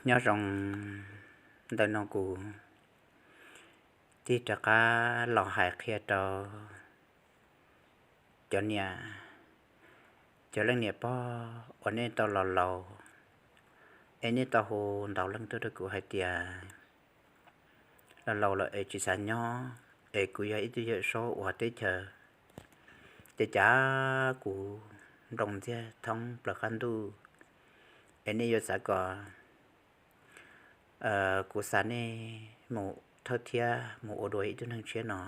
Nyob zoo, ntawm no kuv thiaj rov qab los hais qhia rau cov niam, cov leej niam pog uas nej tau los laus, es nej tau hu ntau leej tuaj rau kuv hais tias los laus lawm es tsis xav nyob, es kuv yog ib tug yawm saub uas teb chaws ces cas kuv nploos ntxiag thoob plaws qab ntuj, es nej yuav xav kom kuv xa nej mus thawj thiab mus ua dua ib tug neeg tshiab no.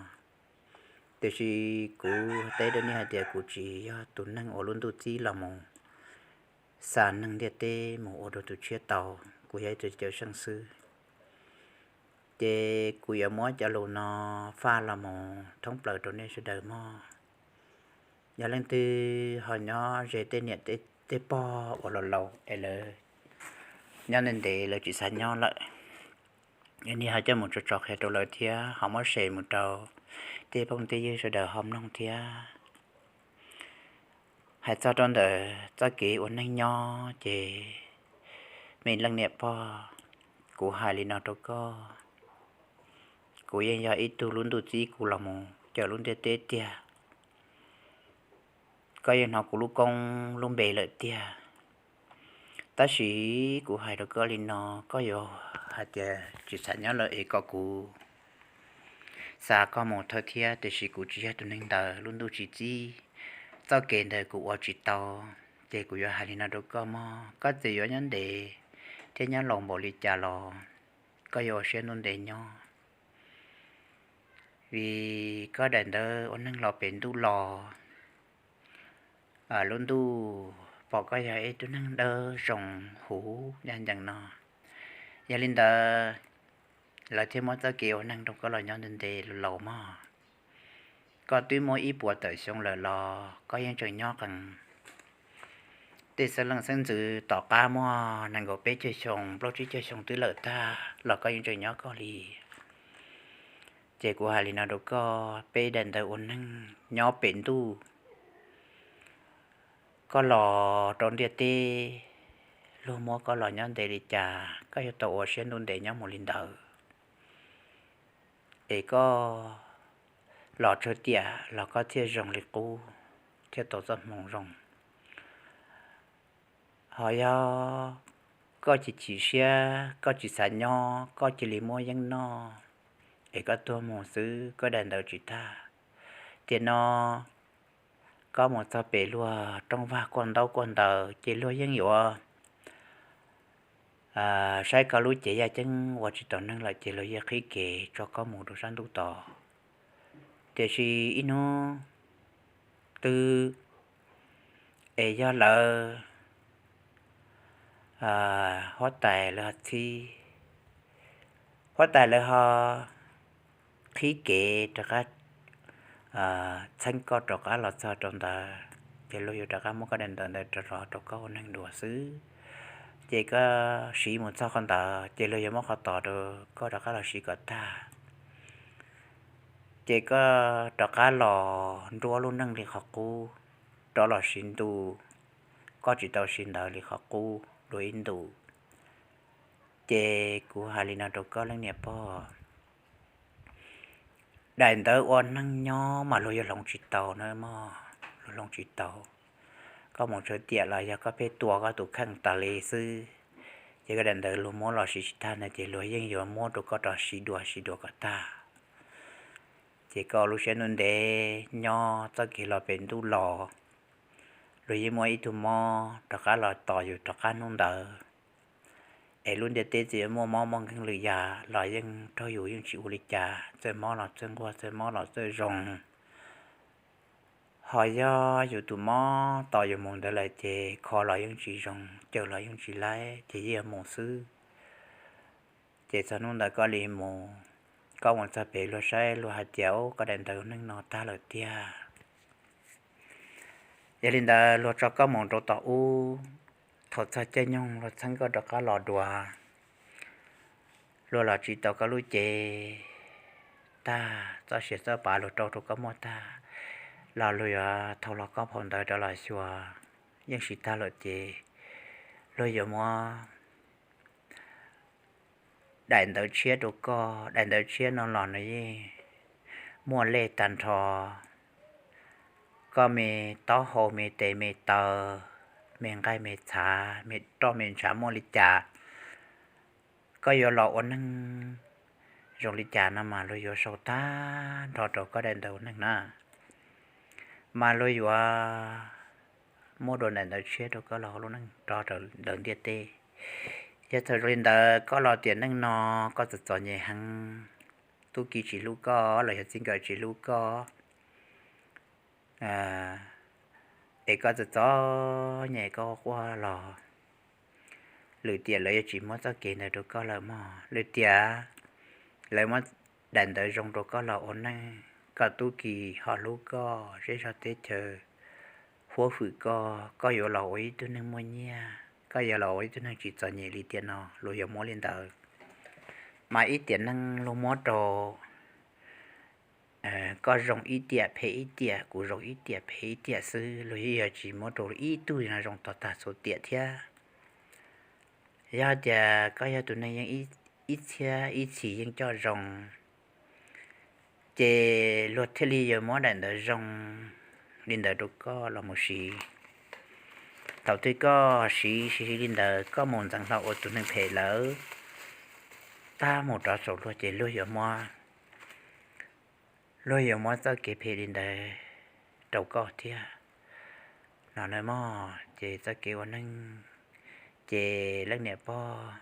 Tiam sis kuv teb rau nej hais tias kuv tsis yog tus neeg uas lub ntuj txib los mus xa neeg ntiaj teb mus ua dua tus tshiab tau, kuv yog ib tug cawm seej xwb. Ces kuv yuav muab cov lus no faj los mus thoob plaws rau nej sawv daws mog. Yog leej twg ho nyob ze tej niam tej pog uas los laus es lawv nyob ntev ntev lawv tsis xav nyob lawm, es nej ho coj mus tso tso qhia rau lawv thiab ho muab share mus rau tej phooj tej ywg sawv daws ho mloog thiab. Hais txog rau ntawm txoj kev ua neej nyob ces, me leej niam pog, kuv hais li no rau koj, kuv yeej yog ib tug lub ntuj txib kuv los mus cawm lub ntiaj teb tiag. Koj yeej hnov kuv lub koob lub npe lawm tiag. Tab sis kuv hais rau koj li no, koj yuav hais tias tsis xav nyob lawm es kom kuv xa koj mus thawj thiab, tiam sis kuv tsis yog tus neeg ntawd, lub ntuj tsis txib, txoj kev ntawd kuv ua tsis tau. Ces kuv yuav hais li no rau koj mog, koj txawm yuav nyob ntev thiab nyob laus npaum li cas los koj yuav ua siab ntuj ntev nyob, vim koj daim ntawv ua neeg los pem ntuj los, lub ntuj pom koj yog ib tug neeg dawb zoo huv ncaj ncees no. Yog li ntawd, lawv thiaj muab txoj kev ua neeg rau koj los nyob ntev ntev laus mog. Koj twb muaj ib puas tawm xyoo lawm los koj yeej tseem nyob qees. Tej xeeb leej xeeb ntxwv tom qab muaj nees nkaum peb caug xyoo, plaub tsib caug xyoo twb lawm tag los koj yeej tseem nyob koj li. Ces kuv hais li no rau koj, peb daim ntawv ua neeg nyob pem ntuj, koj los rau ntiaj teb, luag muab koj los nyob ntev li cas koj yuav tau ua siab ntuj ntev nyob mus li ntawd. Es koj los tsawg tiam los koj thiaj zoo li qub, thiaj tau txoj hmoov zoo. Ho yog koj chim chim siab, koj tsis xav nyob, koj cia li muab yeeb noj, es koj tuag mus xwb, koj daim ntawv tsis tag. Tiam no koj mus txog pem luag rooj vag kuaj ntaub kuaj ntawv ces luag yeej yuav saib koj lub cev yaj ceeb ua tsis tau neeg lawm ces luag yeej qhib kev tso koj mus rau sab ntuj tos. Tiam sis ib hnub twg es yog lawv, huab tais lawv ho txhib, huab tais lawv ho qhib kev rov qab txheeb koj rov qab los txog rau ntawd, ces luag yuav rov qab muab koj daim ntawv ntawd rov los rau koj ua neeg dua xwb. Ces koj siv mus txog qhov ntawd ces luag yuav muab qhov tos rau koj rov qab los siv kom tag. Ces koj rov qab los nruab lub neej li qhov qub, rov los siv ntu koj tsis tau siv ntawd li qhov qub dua ib ntu. Ces kuv hais li no rau koj leej niam pog, daim ntawv ua neeg nyob mas luag yuav hloov tsis tau na mog, luag hloov tsis tau. Koj mus tsawg tiam los yog koj pheej tua koj tus kheej tas li xwb, ces koj daim ntawv luag muab los siv tsis tag ntag ces luag yeej yuav muab rau koj rov siv dua siv dua kom tag. Ces koj lub siab ntuj ntev nyob txoj kev los pem ntuj los, luag yeej muaj ib tug mob rov qab los tos yus rov qab hnub ntawd. Es lub ntiaj teb txawm yuav muaj mob muaj nkeeg lwm yam los yeej raug yus yeej tsis ua li cas, txawj mob los txawj nquag, txawj mob los txawj zoo. Ho yog yus tus mob tos yus mus ntawd lawm ces kho los yeej tsis zoo, cawm los yeej tsis laib ces yeej yuav mus xwb. Ces txog hnub ntawd koj li mus, koj mus txog pem luag saib luag hais tias, Ub, koj daim ntawv neeg no tag lawm tiag. Yog li ntawd luag tso koj mus rau tom ub, thaum txog caij nyoog luag txheeb koj rov qab los dua, luag los tsis tau koj lub cev tag, txoj sia txoj pa luag rau rau koj muaj tag, los luag yuav thau hlo koj phau ntawv rov los xyuas, yeej siv tag lawm ces luag yuav muab daim ntawv tshiab rau koj. Daim ntawv tshiab no los nws yeej muaj lej tag nrho. Koj me taub hau, me tes, me taw, me nqaij, me txhav, me roj, me ntshav muaj li cas, koj yuav los ua neeg zoo li cas no mas luag yuav sau tag nrho rau koj daim ntawv ua neeg na. Mas luag yuav muab dua daim ntawv tshiab rau koj los ua lub neej rov rau lawv ntiaj teb. Yog thaum zoo li ntawd koj los tiam neej no, koj txom txom nyem heev, tub ki tsis hlub koj los yog txij nkawm tsis hlub koj, es koj txom txom nyem koj quaj los, lwm tiam lawv yuav tsis muab txoj kev ntawd rau koj lawm mog. Lwm tiam lawv muab daim ntawv zoo rau koj los ua neej, koj tub ki ho hlub koj, zej zog teb chaws huab hwm koj, koj yuav los ua ib tug neeg muaj nyiaj, koj yuav los ua ib tug neeg tsis txom nyem li tiam no, luag yuav muab li ntawd. Mas ib tiam neej luag muab rau koj zoo ib tiam phem ib tiam, kuv zoo ib tiam phem ib tiam xwb, luag yeej yuav tsis muab rau ib tug no zoo tag tag txhua tiam thiab. Yog tias koj yog tus neeg yeej ib txhiab ib txhis yeej coj zoo, ces luag thiaj li yuav muab daim ntawv zoo li ntawd rau koj los mus siv. Thaum twg koj siv siv li ntawd koj mus ntxeev hlo ua tus neeg phem lawm, tag mus rov saum luag ces luag yuav muab, luag yuav muab txoj kev phem li ntawd rau koj thiab no na mog. Ces txoj kev ua neeg, ces leej niam pog,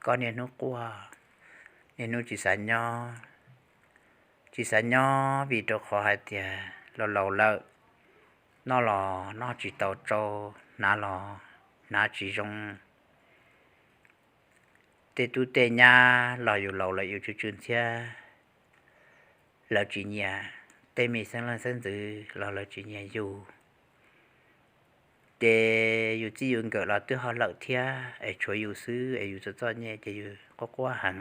koj niaj hnub quaj, niaj hnub tsis xav nyob, tsis xav nyob vim rau qhov hais tias los laus lawm, noj los noj tsis tau tsau, hnav los hnav tsis zoo. Tej tub tej nyab los yus laus lawm yus tsw tsw ntxhiab, lawv tsis nyiam, tej me xeeb leej xeeb ntxwv los lawv tsis nyiam yus. Ces yus txij yus nkawm los twb ho lawm thiab, es tshuav yus xwb es yus txom txom nyem ces yus quaj quaj heev,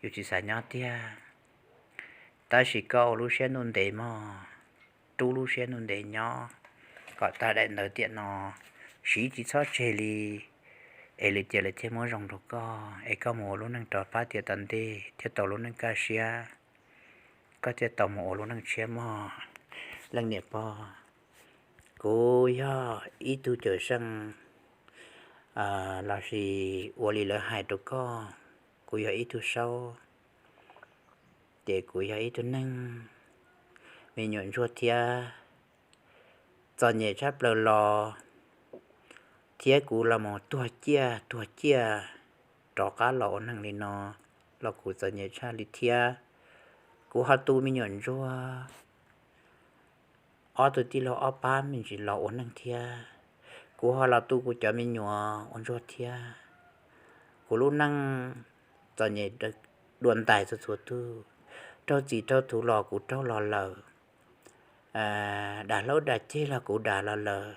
yus tsis xav nyob tiag. Tab sis koj ua lub siab ntuj ntev mog, rub lub siab ntuj ntev nyob kom tag daim ntawv tiam no, siv tsis txhob tseg li, es lwm tiam lawv thiaj muab zoo rau koj, es koj mus ua lub neej rov pab tiam tom ntej thiaj tau lub neej kaj siab, koj thiaj tau mus ua lub neej tshiab mog. Leej niam pog, kuv yog ib tug cawm seej lossis ua li lawv hais rau koj, kuv yog ib tug saub, ces kuv yog ib tug neeg me nyuam ntsuag thiab, txom nyem tshaj plaws los thiab kuv los mus tuag ciaj tuag ciaj rov qab los ua neeg li no los kuv txom nyem tshaj li thiab. Kuv ho tu me nyuam ntsuag, ob tug tij laug ob pab me ntsis los ua neeg thiab. Kuv ho los tu kuv cov me nyuam ua ntsuag thiab. Kuv lub neej txom nyem dua ntais txhua txhua tug, raug txim raug thuv los kuv raug los lawm, dam hlaub dam ceg los kuv dam los lawm,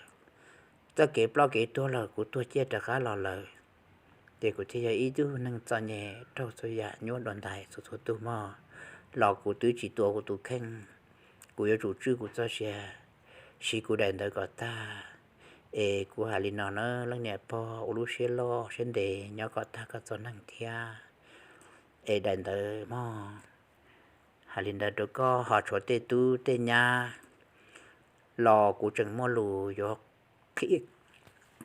txoj kev ploj kev tuag los kuv tuag ciaj rov qab los lawm. Ces kuv thiaj yog ib tug neeg txom nyem raug txhua yam nyuaj dua ntais txhua txhua tug mog, los kuv twb tsis tuav kuv tus kheej. Kuv yuav tsum tswj kuv txoj sia, siv kuv daim ntawv kom tag. Es kuv hais li no na leej niam pog, ua lub siab loj siab ntev nyob kom tag koj txoj neej thiab. Es daim ntawv mog, hais li ntawd rau koj ho tshuav tej tub tej nyab los kuv tseem muaj lus yuav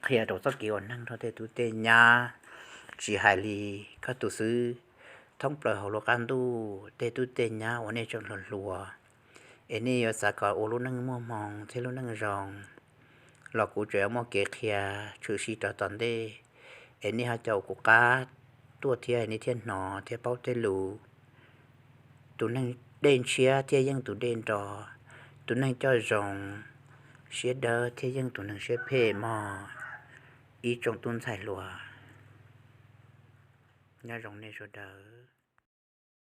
qhia rau txoj kev ua neeg rau tej tub tej nyab, tsis hais li koj tus xwb, thoob plaws hauv lub qab ntuj tej tub tej nyab uas nej tseem hluas hluas, es nej yuav xav kom ua lub neej muaj hmoo thiab lub neej zoo los kuv tseem yuav muaj kev qhia tshwm sim rau tom ntej, es nej ho caum kuv qab tuaj thiab nej thiaj hnov thiab paub tej lus. Tus neeg dej ntshiab thiaj yeej tus dej nro, tus neeg coj zoo siab dawb thiaj yeej tus neeg siab phem mog. Ib tsoom tub ntxhais hluas, nyob zoo nej sawv daws.